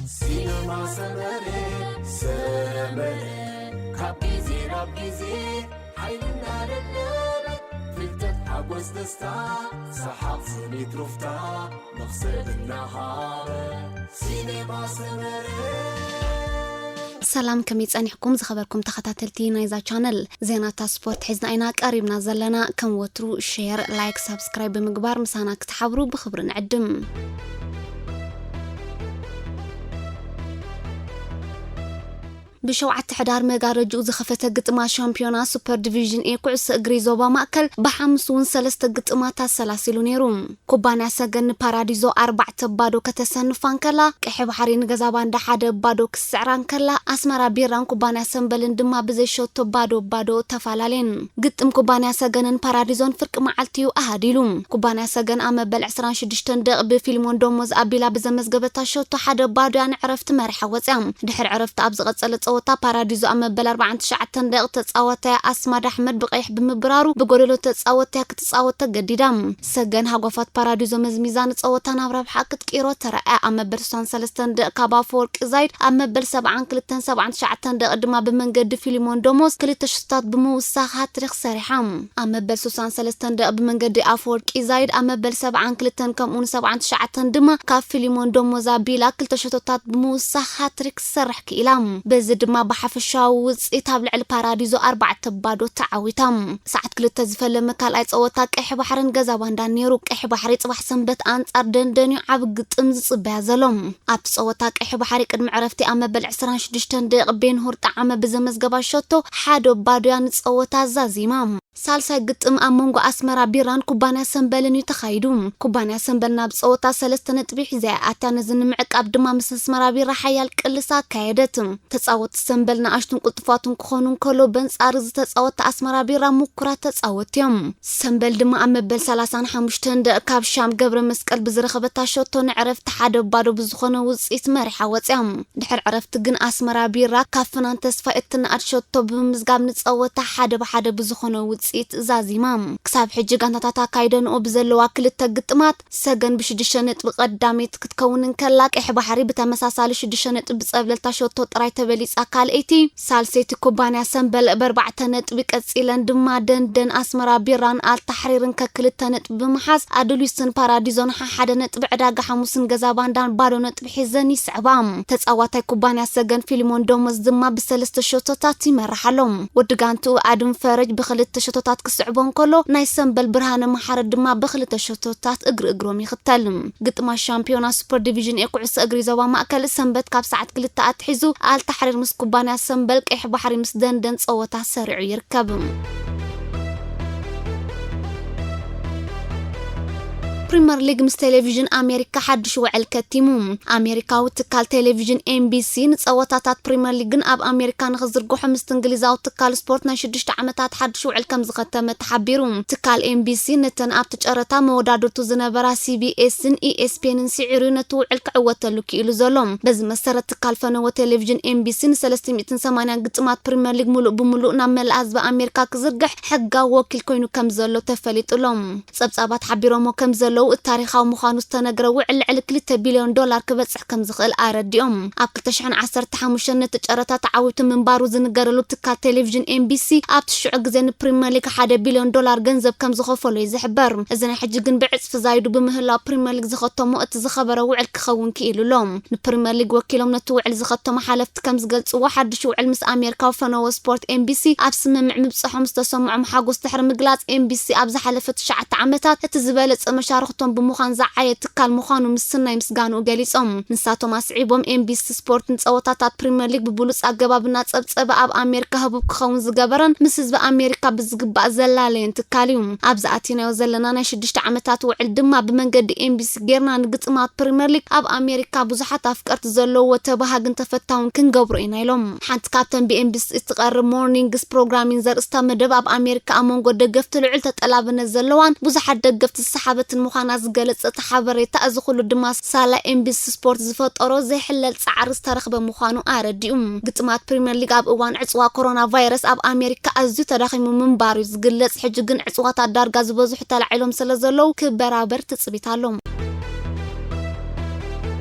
ሲነማ ሰመረ፣ ሰመረ፣ ካብ ግዜ ናብ ግዜ ሓይልና ደለበ፣ ፍልጠት፣ ሓጎስ፣ ደስታ፣ ሰሓቕ፣ ስኒት፣ ሩፍታ፣ መኽሰብ እናሃበ። ሲነማ ሰመረ። ሰላም፣ ከመይ ጸኒሕኩም ዝኸበርኩም ተኸታተልቲ ናይዛ ቻነል? ዜናታት ስፖርት ሒዝና ኢና ቀሪብና ዘለና። ከም ወትሩ ሼር፣ ላይክ፣ ሳብስክራይብ ብምግባር ምሳና ክትሓብሩ ብኽብሪ ንዕድም። ብሸውዓተ ሕዳር መጋረጅኡ ዝኸፈተ ግጥማት ሻምፒዮና ሱፐር ዲቪዥን ኤ ኩዕሶ እግሪ ዞባ ማእከል ብሓሙስ እውን ሰለስተ ግጥማት ኣሰላሲሉ ነይሩ። ኩባንያ ሰገን ንፓራዲዞ ኣርባዕተ ባዶ ከተሰንፋ እንከላ፣ ቀይሕ ባሕሪ ንገዛ ባንዳ ሓደ ባዶ ክስዕራ እንከላ፣ ኣስመራ ቢራን ኩባንያ ሰምበልን ድማ ብዘይ ሸቶ ባዶ ባዶ ተፈላለየን። ግጥም ኩባንያ ሰገንን ፓራዲዞን ፍርቂ መዓልቲ እዩ ኣሃዲሉ። ኩባንያ ሰገን ኣብ መበል ዕስራን ሽዱሽተን ደቕ ብፊልሞን ደሞዝ ኣቢላ ብዘመዝገበታ ሸቶ ሓደ ባዶ እያ ንዕረፍቲ መሪሓ ወፅያ። ድሕሪ ዕረፍቲ ኣብ ዝቐጸለ ጸወታ ፓራዲዞ ኣብ መበል ኣርባዓን ትሽዓተን ደቕ ተጻወታያ ኣስማድ ኣሕመድ ብቐይሕ ብምብራሩ ብጎደሎ ተጻወታያ ክትጻወት ተገዲዳ። ሰገን ሃጓፋት ፓራዲዞ መዝሚዛ ንጸወታ ናብ ረብሓ ክትቅይሮ ተራእያ። ኣብ መበል ስሳን ሰለስተን ደቕ ካብ ኣፈወርቂ ዛይድ፣ ኣብ መበል ሰብዓን ክልተን ሰብዓን ትሽዓተን ደቕ ድማ ብመንገዲ ፊሊሞን ደሞዝ ክልተ ሽቶታት ብምውሳኽ ሃትሪክ ሰሪሓ። ኣብ መበል ስሳን ሰለስተን ደቕ ብመንገዲ ኣፈወርቂ ዛይድ፣ ኣብ መበል ሰብዓን ክልተን ከምኡውን ሰብዓን ትሽዓተን ድማ ካብ ፊሊሞን ደሞዝ ኣቢላ ክልተ ሸቶታት ብምውሳኽ ሃትሪክ ክትሰርሕ ክኢላ። በዚ ድማ ብሓፈሻዊ ውጽኢት ኣብ ልዕሊ ፓራዲዞ ኣርባዕተ ባዶ ተዓዊታ። ሰዓት ክልተ ዝፈለመ ካልኣይ ጸወታ ቀይሕ ባሕርን ገዛ ባንዳን ነይሩ። ቀይሕ ባሕሪ ጽባሕ ሰንበት ኣንጻር ደንደን እዩ ዓቢ ግጥም ዝጽበያ ዘሎ። ኣብቲ ጸወታ ቀይሕ ባሕሪ ቅድሚ ዕረፍቲ ኣብ መበል ዕስራን ሽዱሽተን ደቂቕ ቤንሁር ጠዓመ ብዘመዝገባ ሸቶ ሓደ ባዶ እያ ንጸወታ ዛዚማ። ሳልሳይ ግጥም ኣብ መንጎ ኣስመራ ቢራን ኩባንያ ሰምበልን እዩ ተኻይዱ። ኩባንያ ሰምበል ናብ ጸወታ ሰለስተ ነጥቢ ሒዛ እያ ኣትያ። ነዚ ንምዕቃብ ድማ ምስ ኣስመራ ቢራ ሓያል ቅልስ ኣካየደት። ተጻወትቲ ሰምበል ንኣሽቱን ቅልጡፋቱን ክኾኑ እንከሎ፣ በንጻር እዚ ተጻወትቲ ኣስመራ ቢራ ምኩራት ተጻወትቲ እዮም። ሰምበል ድማ ኣብ መበል ሰላሳን ሓሙሽተን ደቂቕ ካብ ሻም ገብረ መስቀል ብዝረኸበታ ሸቶ ንዕረፍቲ ሓደ ባዶ ብዝኾነ ውጽኢት መሪሓ ወጽያ። ድሕሪ ዕረፍቲ ግን ኣስመራ ቢራ ካብ ፍናን ተስፋይ እትነኣድ ሸቶ ብምምዝጋብ ንጸወታ ሓደ ብሓደ ብዝኾነ ውጽኢት ዛዚማ። ክሳብ ሕጂ ጋንታታት ኣካይደንኦ ብዘለዋ ክልተ ግጥማት ሰገን ብሽዱሽተ ነጥቢ ቀዳመይቲ ክትከውን እንከላ፣ ቀይሕ ባሕሪ ብተመሳሳሊ ሽዱሽተ ነጥቢ ብጸብለልታ ሸቶ ጥራይ ተበሊጻ ካልኣይቲ፣ ሳልሰይቲ ኩባንያ ሰምበል ብኣርባዕተ ነጥቢ ቀጺለን ድማ ደንደን ኣስመራ ቢራን ኣልታሕሪርን ከክልተ ነጥቢ ብምሓዝ ኣዱሊስን ፓራዲዞን ሓሓደ ነጥቢ ዕዳጋ ሓሙስን ገዛ ባንዳን ባዶ ነጥቢ ሒዘን ይስዕባ። ተጻዋታይ ኩባንያ ሰገን ፊልሞን ደሞዝ ድማ ብሰለስተ ሸቶታት ይመርሕ ኣሎ። ወዲ ጋንትኡ ኣድም ፈረጅ ብክልተ ሸቶታት ክስዕቦ እንከሎ፣ ናይ ሰምበል ብርሃነ መሓረ ድማ ብክልተ ሸቶታት እግሪ እግሮም ይኽተል። ግጥማት ሻምፒዮና ሱፐር ዲቪዥን ኤ ኩዕሶ እግሪ ዞባ ማእከል ሰንበት ካብ ሰዓት ክልተ ኣትሒዙ ኣልታሕሪር ምስ ኩባንያ ሰምበል፣ ቀይሕ ባሕሪ ምስ ደንደን ጸወታ ሰሪዑ ይርከብ። ፕሪምየር ሊግ ምስ ቴሌቪዥን ኣሜሪካ ሓድሽ ውዕል ከቲሙ። ኣሜሪካዊ ትካል ቴሌቪዥን ኤንቢሲ ንጸወታታት ፕሪምየር ሊግን ኣብ ኣሜሪካ ንኽዝርግሑ ምስቲ እንግሊዛዊ ትካል ስፖርት ናይ ሽዱሽተ ዓመታት ሓድሽ ውዕል ከም ዝኸተመ ተሓቢሩ። ትካል ኤንቢሲ ነተን ኣብቲ ጨረታ መወዳድርቱ ዝነበራ ሲቢኤስን ኢኤስፒኤንን ስዒሩ ነቲ ውዕል ክዕወተሉ ክኢሉ ዘሎ። በዚ መሰረት ትካል ፈነወ ቴሌቪዥን ኤንቢሲ ንሰለስተ ሚእትን ሰማንያን ግጥማት ፕሪምየር ሊግ ሙሉእ ብሙሉእ ናብ መላእ ህዝቢ ኣሜሪካ ክዝርግሕ ሕጋዊ ወኪል ኮይኑ ከም ዘሎ ተፈሊጡ ኣሎ። ጸብጻባት ሓቢሮሞ ከም ዘለዉ፣ እቲ ታሪኻዊ ምዃኑ ዝተነግረ ውዕል ልዕሊ ክልተ ቢልዮን ዶላር ክበጽሕ ከም ዝኽእል ኣረዲኦም። ኣብ ክልተ ሽሕን ዓሰርተ ሓሙሽተን ነቲ ጨረታ ተዓዊቱ ምንባሩ ዝንገረሉ ትካል ቴሌቪዥን ኤንቢሲ ኣብቲ ሽዑ ግዜ ንፕሪምየር ሊግ ሓደ ቢልዮን ዶላር ገንዘብ ከም ዝኸፈሎ እዩ ዝሕበር። እዚ ናይ ሕጂ ግን ብዕጽፊ ዛይዱ ብምህላው ፕሪምየር ሊግ ዝኸተሞ እቲ ዝኸበረ ውዕል ክኸውን ክኢሉ ኣሎ። ንፕሪምየር ሊግ ወኪሎም ነቲ ውዕል ዝኸተሙ ሓለፍቲ ከም ዝገልጽዎ፣ ሓድሽ ውዕል ምስ ኣሜሪካዊ ፈነወ ስፖርት ኤንቢሲ ኣብ ስምምዕ ምብጽሖም ዝተሰምዖም ሓጎስ ድሕሪ ምግላጽ፣ ኤንቢሲ ኣብ ዝሓለፈ ትሽዓተ ዓመታት እቲ ዝበለጸ መሻርኽቶም ብምዃን ዝዓየ ትካል ምዃኑ ምስናይ ምስጋንኡ ገሊጾም። ንሳቶም ኣስዒቦም፣ ኤንቢሲ ስፖርት ንጸወታታት ፕሪምየር ሊግ ብብሉጽ ኣገባብ እናጸብጸበ ኣብ ኣሜሪካ ህቡብ ክኸውን ዝገበረን ምስ ህዝቢ ኣሜሪካ ብዝግባእ ዘላለየን ትካል እዩ። ኣብዚ ኣቲናዮ ዘለና ናይ ሽዱሽተ ዓመታት ውዕል ድማ ብመንገዲ ኤንቢሲ ጌርና ንግጥማት ፕሪምየር ሊግ ኣብ ኣሜሪካ ብዙሓት ኣፍቀርቲ ዘለዎ ተባሃግን ተፈታውን ክንገብሮ ኢና ኢሎም። ሓንቲ ካብተን ብኤንቢሲ እትቐርብ ሞርኒንግስ ፕሮግራሚን ዘርእስታ መደብ ኣብ ኣሜሪካ ኣብ መንጎ ደገፍቲ ልዑል ተጠላብነት ዘለዋን ብዙሓት ደገፍቲ ዝሰሓበትን ምዃና ዝገለጸ እቲ ሓበሬታ፣ እዚ ኩሉ ድማ ሳላ ኤንቢሲ ስፖርት ዝፈጠሮ ዘይሕለል ጻዕሪ ዝተረኽበ ምዃኑ ኣረዲኡ። ግጥማት ፕሪምየር ሊግ ኣብ እዋን ዕጽዋ ኮሮና ቫይረስ ኣብ ኣሜሪካ ኣዝዩ ተዳኺሙ ምንባሩ ዝግለጽ፣ ሕጂ ግን ዕጽዋታት ዳርጋ ዝበዝሑ ተላዒሎም ስለ ዘለዉ ክበራበር ትጽቢት ኣሎ።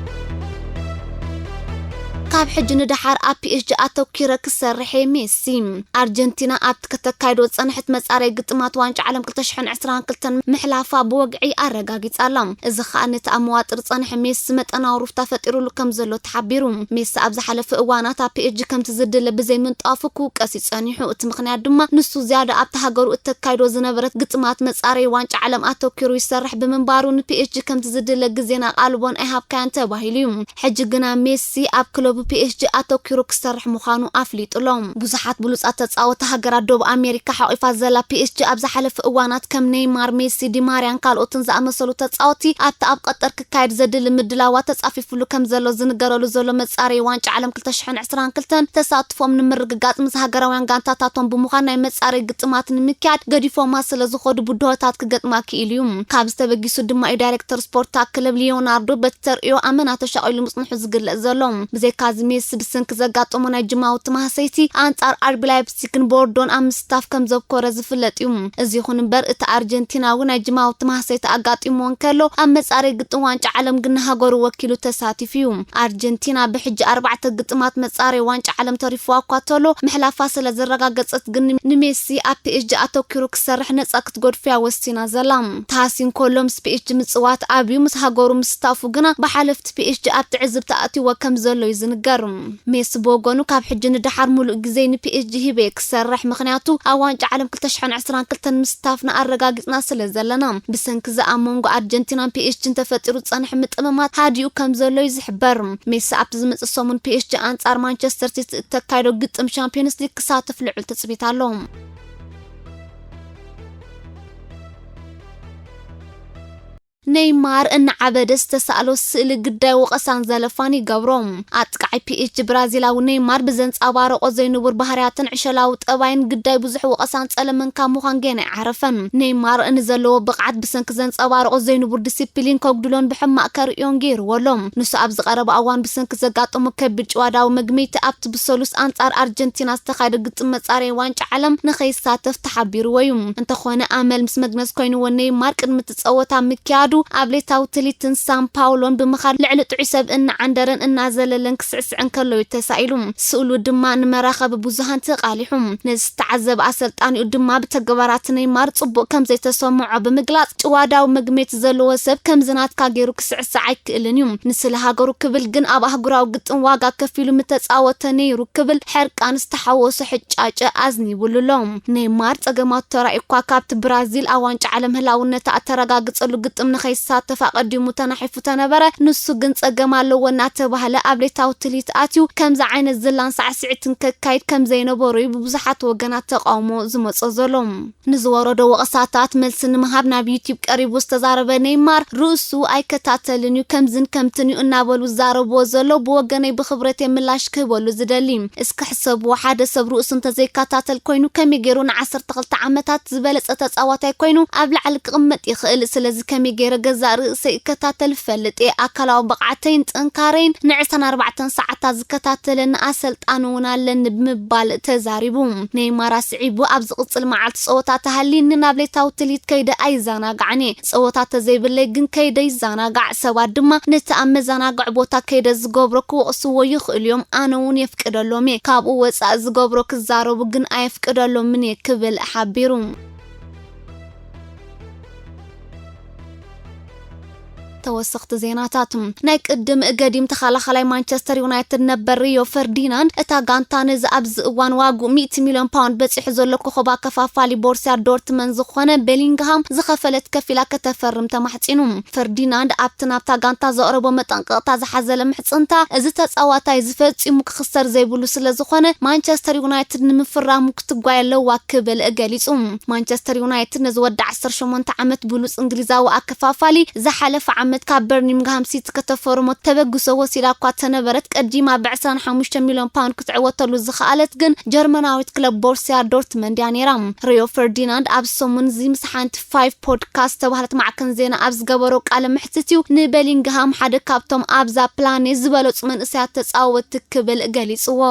ካብ ሕጂ ንደሓር ኣብ ፒኤስጂ ኣተኪረ ክሰርሕ እየ፣ ሜሲ። ኣርጀንቲና ኣብቲ ከተካይዶ ዝጸንሐት መጻረይ ግጥማት ዋንጫ ዓለም ክልተ ሽሕን ዕስራን ክልተን ምሕላፋ ብወግዒ ኣረጋጊጻ ኣላ። እዚ ከኣ ነቲ ኣብ መዋጥር ዝጸንሐ ሜሲ መጠናዊ ሩፍታ ፈጢሩሉ ከም ዘሎ ተሓቢሩ። ሜሲ ኣብ ዝሓለፈ እዋናት ኣብ ፒኤስጂ ከምቲ ዝድለ ብዘይምንጣፉ ክውቀስ እዩ ጸኒሑ። እቲ ምኽንያት ድማ ንሱ ዝያዳ ኣብታ ሃገሩ እተካይዶ ዝነበረት ግጥማት መጻረይ ዋንጫ ዓለም ኣተኪሩ ይሰርሕ ብምንባሩ ንፒኤስጂ ከምቲ ዝድለ ግዜን ኣቓልቦን ኣይሃብካያን ተባሂሉ እዩ። ሕጂ ግና ሜሲ ኣብ ክለቡ ፒኤስጂ ኣተኪሩ ክሰርሕ ምዃኑ ኣፍሊጡ ኣሎ። ብዙሓት ብሉጻት ተጻወቲ ሃገራት ደቡብ ኣሜሪካ ሓቒፋ ዘላ ፒኤስጂ ኣብ ዝሓለፈ እዋናት ከም ኔይማር፣ ሜሲ፣ ዲማርያን ካልኦትን ዝኣመሰሉ ተጻወቲ ኣብቲ ኣብ ቀጠር ክካየድ ዘድሊ ምድላዋት ተጻፊፉሉ ከም ዘሎ ዝንገረሉ ዘሎ መጻረይ ዋንጫ ዓለም ክልተ ሽሕን ዕስራን ክልተን ተሳትፎም ንምርግጋጽ ምስ ሃገራውያን ጋንታታቶም ብምዃን ናይ መጻረይ ግጥማት ንምክያድ ገዲፎማ ስለ ዝኾዱ ብድሆታት ክገጥማ ክኢሉ እዩ። ካብዚ ተበጊሱ ድማ እዩ ዳይሬክተር ስፖርት ክለብ ሊዮናርዶ በቲ ተርእዮ ኣመና ተሻቒሉ ምጽንሑ ዝግለጽ ዘሎ። ብዘይካዚ ሜሲ ብሰንኪ ዘጋጠሞ ናይ ጅማዊ ትማህሰይቲ ኣንጻር ኣርቢ ላይፕሲግን ቦርዶን ኣብ ምስታፍ ከም ዘብኮረ ዝፍለጥ እዩ። እዚ ይኹን እምበር እቲ ኣርጀንቲናዊ ናይ ጅማዊ ትማህሰይቲ ኣጋጢምዎ እንከሎ ኣብ መጻረይ ግጥም ዋንጫ ዓለም ግን ንሃገሩ ወኪሉ ተሳቲፉ እዩ። ኣርጀንቲና ብሕጂ ኣርባዕተ ግጥማት መጻረይ ዋንጫ ዓለም ተሪፍዋ እኳ እንተሎ ምሕላፋ ስለ ዘረጋገጸት ግን ንሜሲ ኣብ ፒኤስጂ ኣተኪሩ ክሰርሕ ነጻ ክትገድፎ እያ ወሲና ዘላ። ተሃስዩ እንከሎ ምስ ፒኤስጂ ምጽዋት ኣብዩ ምስ ሃገሩ ምስታፉ ግና ብሓለፍቲ ፒኤስጂ ኣብ ትዕዝብቲ ኣእትይዎ ከም ዘሎ እዩ ዝንገር። ሜሲ ብወገኑ ካብ ሕጂ ንደሓር ሙሉእ ግዜይ ንፒኤስጂ ሂበ እየ ክሰርሕ፣ ምኽንያቱ ኣብ ዋንጫ ዓለም ክልተ ሽሕን ዕስራን ክልተን ምስታፍና ኣረጋጊጽና ስለ ዘለና። ብሰንኪ እዚ ኣብ መንጎ ኣርጀንቲናን ፒኤስጂን ተፈጢሩ ዝጸንሐ ምጥምማት ሃዲኡ ከም ዘሎ እዩ ዝሕበር። ሜሲ ኣብቲ ዝመጽእ ሰሙን ፒኤስጂ ኣንጻር ማንቸስተር ሲቲ እተካይዶ ግጥም ሻምፒዮንስ ሊግ ክሳተፍ ልዑል ትጽቢት ኣሎ። ኔይማር እናዓበደ ዝተሳእሎ ስእሊ ግዳይ ወቐሳን ዘለፋን ይገብሮ። ኣጥቃዓይ ፒኤስጂ ብራዚላዊ ኔይማር ብዘንጸባረቖ ዘይንቡር ባህርያትን ዕሸላዊ ጠባይን ግዳይ ብዙሕ ወቐሳን ጸለመን ካብ ምዃን ጌና ኣይዓረፈን። ኔይማር ንዘለዎ ብቕዓት ብሰንኪ ዘንጸባረቖ ዘይንቡር ዲሲፕሊን ከጉድሎን ብሕማቕ ከርእዮን ገይርዎ ኣሎ። ንሱ ኣብዚ ቀረባ እዋን ብሰንኪ ዘጋጠሞ ከቢድ ጭዋዳዊ መግመይቲ ኣብቲ ብሰሉስ ኣንጻር ኣርጀንቲና ዝተኻየደ ግጥም መጻረይ ዋንጫ ዓለም ንኸይሳተፍ ተሓቢርዎ እዩ። እንተኾነ ኣመል ምስ መግነዝ ኮይንዎ ኔይማር ቅድሚ እቲ ጸወታ ምክያዱ ኣብ ሌታዊ ትሊትን ሳን ፓውሎን ብምኻድ ልዕሊ ጥዑይ ሰብ እናዓንደረን እናዘለለን ክስዕስዕ እንከሎ እዩ ተሳኢሉ። ስእሉ ድማ ንመራኸቢ ብዙሃን ተቓሊሑ። ነዚ ዝተዓዘበ ኣሰልጣኒኡ ድማ ብተግባራት ኔይማር ጽቡቕ ከም ዘይተሰምዖ ብምግላጽ ጭዋዳዊ መግመይቲ ዘለዎ ሰብ ከምዚ ናትካ ገይሩ ክስዕስዕ ኣይክእልን እዩ። ንስለ ሃገሩ ክብል ግን ኣብ ኣህጉራዊ ግጥም ዋጋ ከፊሉ ምተጻወተ ነይሩ ክብል ሕርቃን ዝተሓወሶ ሕጫጨ ኣዝኒቡሉ ኣሎ። ኔይማር ጸገማቱ ተራእዩ እኳ ካብቲ ብራዚል ኣብ ዋንጫ ዓለም ህላውነታ እተረጋግጸሉ ግጥም ንኸይሳተፍ ኣቐዲሙ ተናሒፉ ተነበረ፣ ንሱ ግን ጸገም ኣለዎ እናተባህለ ኣብ ሌታዊ ትልሂት ኣትዩ ከምዚ ዓይነት ዝላን ሳዕስዒትን ከካይድ ከም ዘይነበሮ እዩ ብብዙሓት ወገናት ተቓውሞ ዝመጾ ዘሎ። ንዝወረዶ ወቐሳታት መልሲ ንምሃብ ናብ ዩቲዩብ ቀሪቡ ዝተዛረበ ኔይማር ርእሱ ኣይከታተልን እዩ፣ ከምዝን ከምትን እዩ እናበሉ ዝዛረብዎ ዘለዉ ብወገነይ ብኽብረት እየ ምላሽ ክህበሉ ዝደሊ። እስኪ ሕሰብዎ፣ ሓደ ሰብ ርእሱ እንተዘይከታተል ኮይኑ ከመይ ገይሩ ንዓሰርተ ክልተ ዓመታት ዝበለጸ ተጻዋታይ ኮይኑ ኣብ ላዕሊ ክቕመጥ ይኽእል? ስለዚ ከመይ ገይረ ገዛእ ርእሰይ እከታተል እፈልጥ እየ? ኣካላዊ ብቕዓተይን ጥንካረይን ንዕስራን ኣርባዕተን ሰዓታት ዝከታተለኒ ኣሰልጣኒ እውን ኣለኒ ብምባል ተዛሪቡ። ኔይማር ኣስዒቡ ኣብ ዝቕጽል መዓልቲ ጸወታ ተሃልይኒ ናብ ሌታዊ ትልሂት ከይደ ኣይዘናጋዕን እየ። ጸወታ ተዘይብለይ ግን ከይደ ይዘናጋዕ። ሰባት ድማ ነቲ ኣብ መዘናግዒ ቦታ ከይደ ዝገብሮ ክወቕስዎ ይኽእሉ እዮም። ኣነ እውን የፍቅደሎም እየ። ካብኡ ወጻኢ ዝገብሮ ክዛረቡ ግን ኣየፍቅደሎምን እየ ክብል ሓቢሩ። ተወሰኽቲ ዜናታት። ናይ ቅድም ገዲም ተኸላኻላይ ማንቸስተር ዩናይትድ ነበር ሪዮ ፈርዲናንድ እታ ጋንታ ነዚ ኣብዚ እዋን ዋግኡ ሚእቲ ሚልዮን ፓውንድ በጺሑ ዘሎ ኮኸብ ኣከፋፋሊ ቦርሲያ ዶርትመን ዝኾነ ቤሊንግሃም ዝኸፈለት ከፊላ ከተፈርም ተማሕጺኑ። ፈርዲናንድ ኣብቲ ናብታ ጋንታ ዘቕረቦ መጠንቀቕታ ዝሓዘለ ምሕጽንታ እዚ ተጻዋታይ እዚ ፈጺሙ ክኽሰር ዘይብሉ ስለ ዝኾነ ማንቸስተር ዩናይትድ ንምፍራሙ ክትጓየ ኣለዋ ክብል ገሊጹ። ማንቸስተር ዩናይትድ ነዚ ወዲ ዓሰርተ ሸሞንተ ዓመት ብሉጽ እንግሊዛዊ ኣከፋፋሊ ዝሓለፈ ዓመት ካብ በርሚንግሃም ሲቲ ከተፈርሞ ተበግሶ ወሲዳ እኳ ተነበረት፣ ቀዲማ ብ ዕስራን ሓሙሽተ ሚልዮን ፓውንድ ክትዕወተሉ ዝኸኣለት ግን ጀርመናዊት ክለብ ቦርሲያ ዶርትመንድ እያ ነይራ። ሪዮ ፈርዲናንድ ኣብ ሰሙን እዚ ምስ ሓንቲ ፋይቭ ፖድካስት ዝተባህለት ማዕከን ዜና ኣብ ዝገበሮ ቃለ መሕትት እዩ ንቤሊንግሃም ሓደ ካብቶም ኣብዛ ፕላኔት ዝበለጹ መንእሰያት ተጻወትቲ ክብል ገሊጽዎ።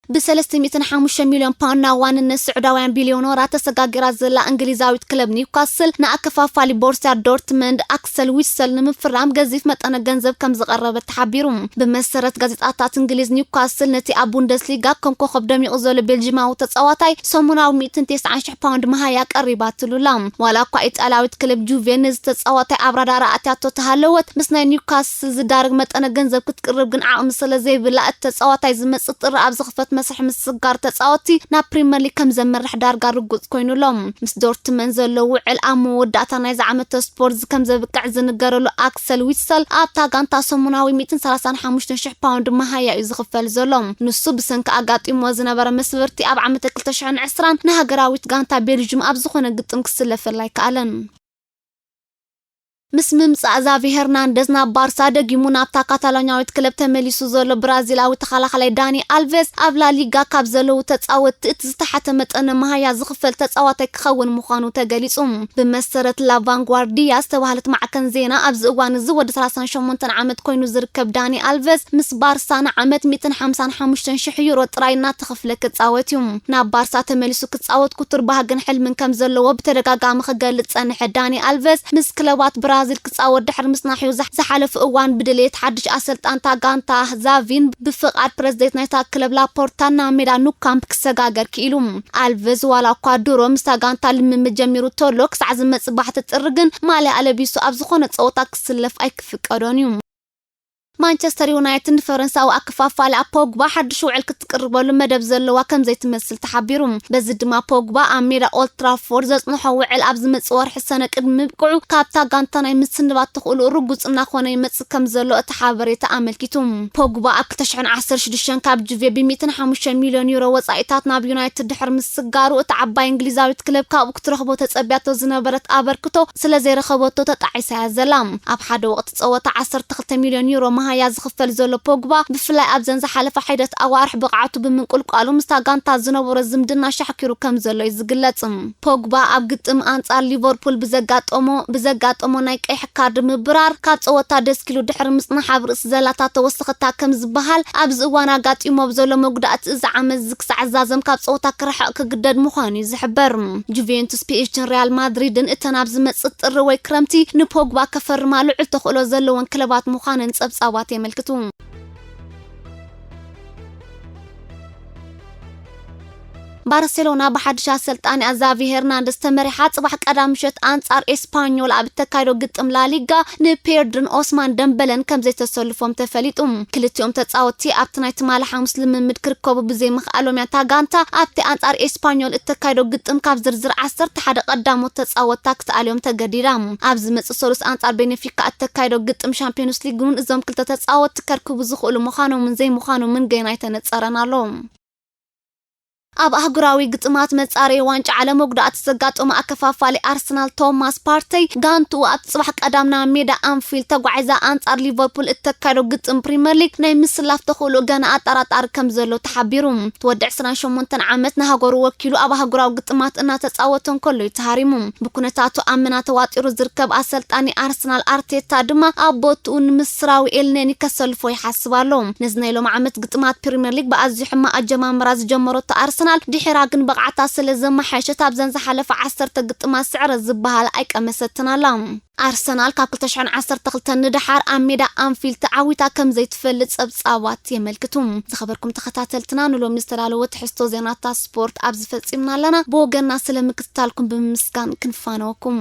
ብ305 ሚልዮን ፓውንድ ናብ ዋንነት ስዑዳውያን ቢልዮነራት ተሰጋጊራ ዘላ እንግሊዛዊት ክለብ ኒውካስል፣ ንኣከፋፋሊ ቦርሲያ ዶርትመንድ ኣክሰል ዊትሰል ንምፍራም ገዚፍ መጠነ ገንዘብ ከም ዝቐረበት ተሓቢሩ። ብመሰረት ጋዜጣታት እንግሊዝ፣ ኒውካስል ነቲ ኣብ ቡንደስሊጋ ከም ኮኸብ ደሚቑ ዘሎ ቤልጂማዊ ተጻዋታይ ሰሙናዊ 190,000 ፓውንድ መሃያ ቀሪባትሉላ። ዋላ እኳ ኢጣልያዊት ክለብ ጁቬ ነዚ ተጻዋታይ ኣብ ራዳር ኣእትያቶ ተሃለወት፣ ምስ ናይ ኒውካስል ዝዳረግ መጠነ ገንዘብ ክትቅርብ ግን ዓቕሚ ስለ ዘይብላ፣ እቲ ተጻዋታይ ዝመጽእ ጥሪ ኣብ ዝኽፈት መስርሕ ምስግጋር ተጻወትቲ ናብ ፕሪምየር ሊግ ከም ዘምርሕ ዳርጋ ርጉጽ ኮይኑ ኣሎ። ምስ ዶርትመን ዘሎ ውዕል ኣብ መወዳእታ ናይዚ ዓመተ ስፖርት ከም ዘብቅዕ ዝንገረሉ ኣክሰል ዊትሰል፣ ኣብታ ጋንታ ሰሙናዊ 135,000 ፓውንድ መሃያ እዩ ዝኽፈል ዘሎ። ንሱ ብሰንኪ ኣጋጢሞ ዝነበረ መስበርቲ ኣብ ዓመተ 2020 ንሃገራዊት ጋንታ ቤልጅም ኣብ ዝኾነ ግጥም ክስለፈላ ኣይከኣለን። ምስ ምምጻእ ዛቪ ሄርናንደዝ ናብ ባርሳ፣ ደጊሙ ናብታ ካታሎኛዊት ክለብ ተመሊሱ ዘሎ ብራዚላዊ ተኸላኻላይ ዳኒ ኣልቬዝ፣ ኣብ ላሊጋ ካብ ዘለዉ ተጻወትቲ እቲ ዝተሓተ መጠነ መሃያ ዝኽፈል ተጻዋታይ ክኸውን ምዃኑ ተገሊጹ። ብመሰረት ላቫንጓርዲያ ዝተባህለት ማዕከን ዜና፣ ኣብዚ እዋን እዚ ወዲ 38 ዓመት ኮይኑ ዝርከብ ዳኒ ኣልቬዝ፣ ምስ ባርሳ ንዓመት 155,000 ዩሮ ጥራይ እናተኸፍለ ክጻወት እዩ። ናብ ባርሳ ተመሊሱ ክጻወት ክቱር ባህግን ሕልምን ከም ዘለዎ ብተደጋጋሚ ክገልጽ ጸንሐ ዳኒ ኣልቬዝ፣ ምስ ክለባት ብራዚል ክጻወት ድሕሪ ምጽናሑ፣ ዝሓ-፣ ዝሓለፉ እዋን ብድሌት ሓድሽ ኣሰልጣንታ ጋንታ ዛቪን ብፍቓድ ፕረዚደንት ናይታ ክለብ ላፖርታ ናብ ሜዳ ኑ ካምፕ ክሰጋገር ክኢሉ። ኣልቬዝ ዋላ እኳ ድሮ ምስታ ጋንታ ልምምድ ጀሚሩ ተሎ፣ ክሳዕ ዝመጽእ ባሕቲ ጥሪ ግን ማልያ ኣለቢሱ ኣብ ዝኾነ ጸወታ ክስለፍ ኣይክፍቀዶን እዩ። ማንቸስተር ዩናይትድ ንፈረንሳዊ ኣከፋፋሊ ኣብ ፖግባ ሓድሽ ውዕል ክትቅርበሉ መደብ ዘለዋ ከም ዘይትመስል ተሓቢሩ። በዚ ድማ ፖግባ ኣብ ሜዳ ኦልድ ትራፎርድ ዘጽንሖ ውዕል ኣብ ዝመጽእ ወርሒ ሰነ ቅድሚ ምብቅዑ ካብታ ጋንታ ናይ ምስንባት ተኽእሎ ርጉጽ እናኾነ ይመጽእ ከም ዘሎ እቲ ሓበሬታ ኣመልኪቱ። ፖግባ ኣብ 2016 ካብ ጁቬ ብ105 ሚልዮን ዩሮ ወጻኢታት ናብ ዩናይትድ ድሕሪ ምስጋሩ፣ እቲ ዓባይ እንግሊዛዊት ክለብ ካብኡ ክትረኽቦ ተጸብያቶ ዝነበረት ኣበርክቶ ስለ ዘይረኸበቶ ተጣዒሳ እያ ዘላ። ኣብ ሓደ ወቕቲ ጸወታ 12 ሚልዮን ዩሮ መሃያ ዝኽፈል ዘሎ ፖግባ፣ ብፍላይ ኣብዘን ዝሓለፋ ሒደት ኣዋርሕ ብቕዓቱ ብምንቁልቋሉ ምስታ ጋንታ ዝነበሮ ዝምድና ሻሕኪሩ ከም ዘሎ እዩ ዝግለጽ። ፖግባ ኣብ ግጥም ኣንጻር ሊቨርፑል ብዘጋጠሞ፣ ብዘጋጠሞ ናይ ቀይሕ ካርድ ምብራር ካብ ጸወታ ደስኪሉ ድሕሪ ምጽናሕ ኣብ ርእሲ ዘላታ ተወሰኸታ ከም ዝበሃል ኣብዚ እዋን ኣጋጢሞ ኣብ ዘሎ መጉዳእቲ እዚ ዓመት እዚ ክሳዕ ዝዛዘም ካብ ጸወታ ክርሕቕ ክግደድ ምዃኑ እዩ ዝሕበር። ጁቬንቱስ፣ ፒ ኤስ ጂን ሪያል ማድሪድን እተን ኣብ ዝመጽእ ጥሪ ወይ ክረምቲ ንፖግባ ከፈርማ ልዑል ተኽእሎ ዘለወን ክለባት ምዃነን ጸብጻባት የመልክቱ። ባርሴሎና ብሓድሽ ኣሰልጣኒ ዛቪ ሄርናንደስ ተመሪሓ ጽባሕ ቀዳም ምሸት ኣንጻር ኤስፓኞል ኣብ እተካይዶ ግጥም ላሊጋ ንፔድርን ኦስማን ደምበለን ከም ዘይተሰልፎም ተፈሊጡ። ክልቲኦም ተጻወትቲ ኣብቲ ናይ ትማሊ ሓሙስ ልምምድ ክርከቡ ብዘይምኽኣሎም እያ እታ ጋንታ ኣብቲ ኣንጻር ኤስፓኞል እተካይዶ ግጥም ካብ ዝርዝር 11 ቀዳሞት ተጻወትታ ክትኣልዮም ተገዲዳ። ኣብ ዝመጽእ ሰሉስ ኣንጻር ቤኔፊካ እተካይዶ ግጥም ሻምፒዮንስ ሊግ እውን እዞም ክልተ ተጻወትቲ ከርክቡ ዝኽእሉ ምዃኖምን ዘይምዃኖምን ገና ኣይተነጸረን ኣሎ። ኣብ ኣህጉራዊ ግጥማት መጻረዪ ዋንጫ ዓለም መጉዳእቲ ዘጋጠሞ ኣከፋፋሊ ኣርሰናል ቶማስ ፓርተይ፣ ጋንትኡ ኣብ ጽባሕ ቀዳም ናብ ሜዳ ኣንፊልድ ተጓዒዛ ኣንጻር ሊቨርፑል እተካይዶ ግጥም ፕሪምየር ሊግ ናይ ምስላፍ ተኽእሎ ገና ኣጠራጣሪ ከም ዘሎ ተሓቢሩ። እቲ ወዲ 28 ዓመት ንሃገሩ ወኪሉ ኣብ ኣህጉራዊ ግጥማት እናተጻወተ እንከሎ እዩ ተሃሪሙ። ብኩነታቱ ኣመና ተዋጢሩ ዝርከብ ኣሰልጣኒ ኣርሰናል ኣርቴታ ድማ ኣብ ቦትኡ ንምስራዊ ኤልኔኒ ከሰልፎ ይሓስብ ኣሎ። ነዚ ናይ ሎም ዓመት ግጥማት ፕሪምየር ሊግ ብኣዝዩ ሕማቕ ኣጀማምራ ዝጀመረቶ ኣርሰናል፣ ድሒራ ግን ብቕዓታ ስለ ዘመሓየሸት ኣብዘን ዝሓለፈ 10 ግጥማት ስዕረት ዝበሃል ኣይቀመሰትን ኣላ። ኣርሰናል ካብ 2012 ንደሓር ኣብ ሜዳ ኣንፊልድ ተዓዊታ ከም ዘይትፈልጥ ጸብጻባት የመልክቱ። ዝኸበርኩም ተኸታተልትና፣ ንሎሚ ዝተዳለወ ትሕዝቶ ዜናታት ስፖርት ኣብዚ ፈጺምና ኣለና። ብወገንና ስለ ምክትታልኩም ብምምስጋን ክንፋነወኩም።